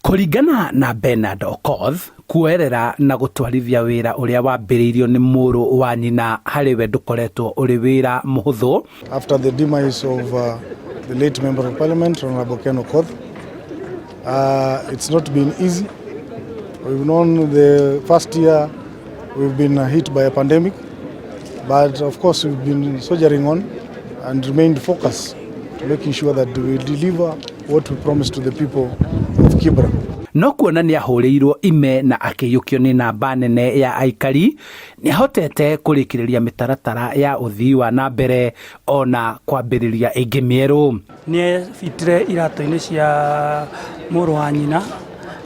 Kũringana na Bernard Okoth, kuoerera na gũtwarithia wĩra ũrĩa wambĩrĩirio nĩ mũrũ wa nyina harĩ we ndũkoretwo ũrĩ wĩra mũhũthũ. After the demise of the late Member of Parliament, Honorable Ken Okoth, it's not been easy. We've known the first year we've been hit by a pandemic, but of course we've been soldiering on and remained focused to making sure that we deliver what we promised to the people of Kibra. No kuona nĩ ahũrĩirwo ime na akĩiyũkio nĩ namba nene ya aikari, nĩ ahotete kũrĩkĩrĩria mĩtaratara ya ũthii wa na mbere ona kwambĩrĩria ĩngĩ mĩerũ. Nĩ ebitire iratũ-inĩ cia mũrũ wa nyina,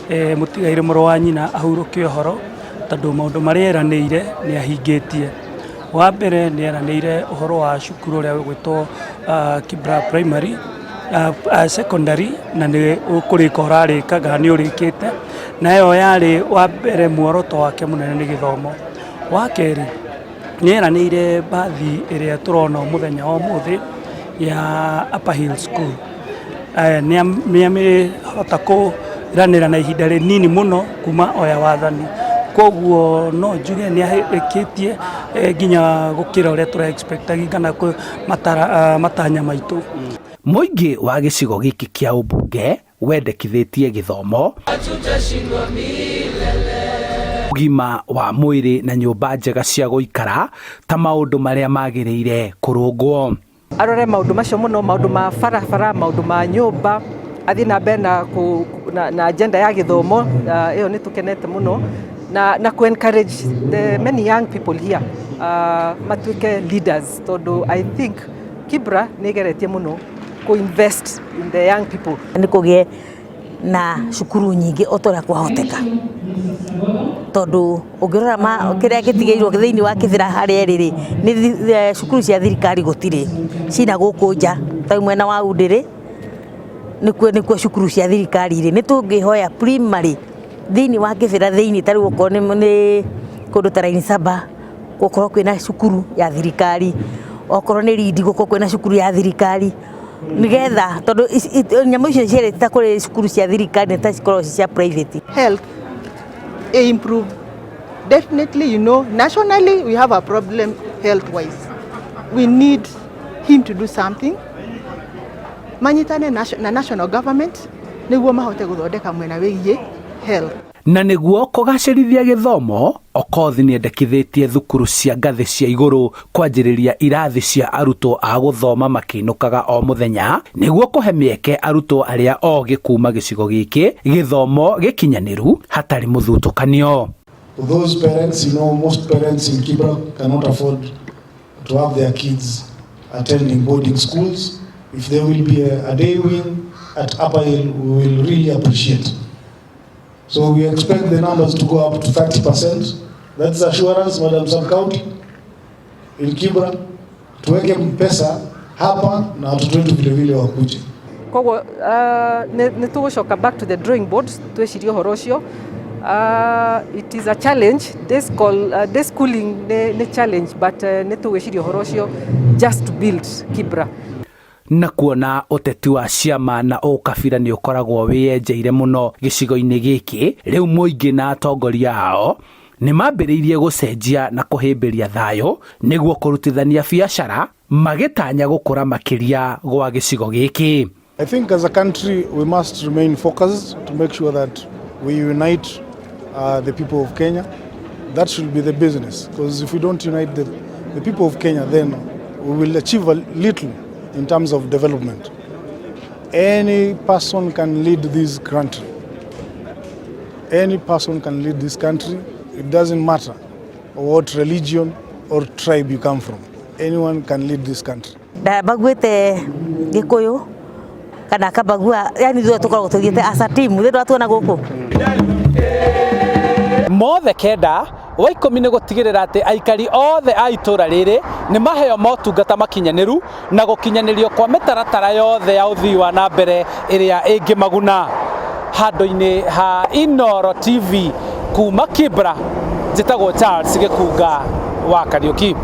mũtigairĩ mũrũ wa nyina ahurũke ũhoro, tondũ maũndũ marĩa eranĩire nĩ ahingĩtie. Wa mbere, nĩ eranĩire ũhoro wa cukuru ũrĩa ũgwĩtwo Kibra Primary Secondary, na nĩ ũkũrĩka ũrarĩka kana nĩ ũrĩkĩte, na ĩyo yarĩ wa mbere muoroto wake mũnene nĩ gĩthomo. Wa kerĩ, nĩ eranĩire mbathi ĩrĩa tũrona mũthenya wa ũmũthĩ ya Upper Hill School. Nĩ amĩhota kũranĩra na ihinda rĩnini mũno kuma oya wathani, koguo no njuge nĩ ahĩkĩtie nginya gũkĩra ũrĩa tũra expectagi kana matanya maitũ. Mũingĩ wa gĩcigo gĩkĩ kĩa ũmbunge wendekithĩtie gĩthomo, ũgima wa mwĩrĩ na nyũmba njega cia gũikara ta maũndũ marĩa magĩrĩire kũrũngwo. Arore maũndũ macio mũno, maũndũ ma barabara, maũndũ ma nyũmba, athiĩ na mbere na agenda ya gĩthomo ĩyo. Nĩ tũkenete mũno na ku encourage the many young people here matuĩke leaders, tondũ I think Kibra nĩ ĩgeretie mũno ku invest in the young people. Nĩ kũgĩe na cukuru nyingĩ o ta ũrĩa kwahoteka, tondũ ũngĩrora kĩrĩa gĩtigĩirwo thĩinĩ wa Kĩbĩra harĩa ĩrĩ rĩ, nĩ cukuru cia thirikari gũtirĩ cina gũkũ nja, ta mwena wa Undĩrĩ nĩkuo cukuru cia thirikari irĩ. Nĩ tũngĩhoya primary thĩinĩ wa Kĩbĩra thĩinĩ, ta rĩu okorwo nĩ kũndũ ta Laini Saba, gũkorwo kwĩna cukuru ya thirikari, okorwo nĩ Rindi, gũkorwo kwĩna cukuru ya thirikari, nĩgetha tondũ nyamũ icio cierĩ ta kũrĩ cukuru cia thirikari nĩ ta cikoragwo ci cia private. Health improve definitely. Nationally we have a problem health wise. We need him to do something, manyitane na national government nĩguo mahote gũthondeka mwena wĩgiĩ health. Na nĩguo kũgacĩrithia gĩthomo, Okoth nĩ endekithĩtie thukuru cia ngathĩ cia igũrũ kwanjĩrĩria irathi cia arutwo a gũthoma makĩinũkaga o mũthenya, nĩguo kũhe mĩeke arutwo arĩa ogĩ kuma gĩcigo gĩkĩ gĩthomo gĩkinyanĩru hatarĩ mũthutũkanio. For those parents, most parents in Kibra cannot afford to have their kids attending boarding schools. If there will be a day wing at Upper Hill, we will really appreciate. So we expect the numbers to go up to 30%. That's assurance, Madam Sub-County. In Kibra, tuweke pesa hapa na watoto wetu vile vile wakuje. Koguo nĩ tũgũcoka back to the drawing board twĩcirie ũhoro ũcio. It is a challenge, day schooling nĩ challenge, but nĩ tũgwĩciria ũhoro ũcio just to build Kibra. Na kuona ũteti wa ciama na ũkabira nĩ ũkoragwo wĩyenjeire mũno gĩcigo-inĩ gĩkĩ, rĩu mũingĩ na atongoria ao nĩ mambĩrĩirie gũcenjia na kũhĩmbĩria thayũ nĩguo kũrutithania biacara, magĩtanya gũkũra makĩria gwa gĩcigo gĩkĩ. I think as a country we must remain focused to make sure that we unite the people of Kenya. That should be the business, because if we don't unite the people of Kenya, then we will achieve a little in terms of development. Any person can lead this country. Any person can lead this country. It doesn't matter what religion or tribe you come from. Anyone can lead this country. Ndabaguĩte Gĩkũyũ kana akabagua, yani ithuĩ tũkoragwo tũthiĩte as a team thĩ ndwatuona gũkũ. Mothe kenda wa 10 nĩ gũtigĩrĩra atĩ aikari othe a itũra rĩrĩ nĩ maheo motungata makinyanĩru na gũkinyanĩrio kwa mĩtaratara yothe ya ũthii wa na mbere ĩrĩa ĩngĩmaguna. Handũ-inĩ ha Inooro TV kuma Kibra, njĩtagwo Charles Gĩkunga wa Kariũki.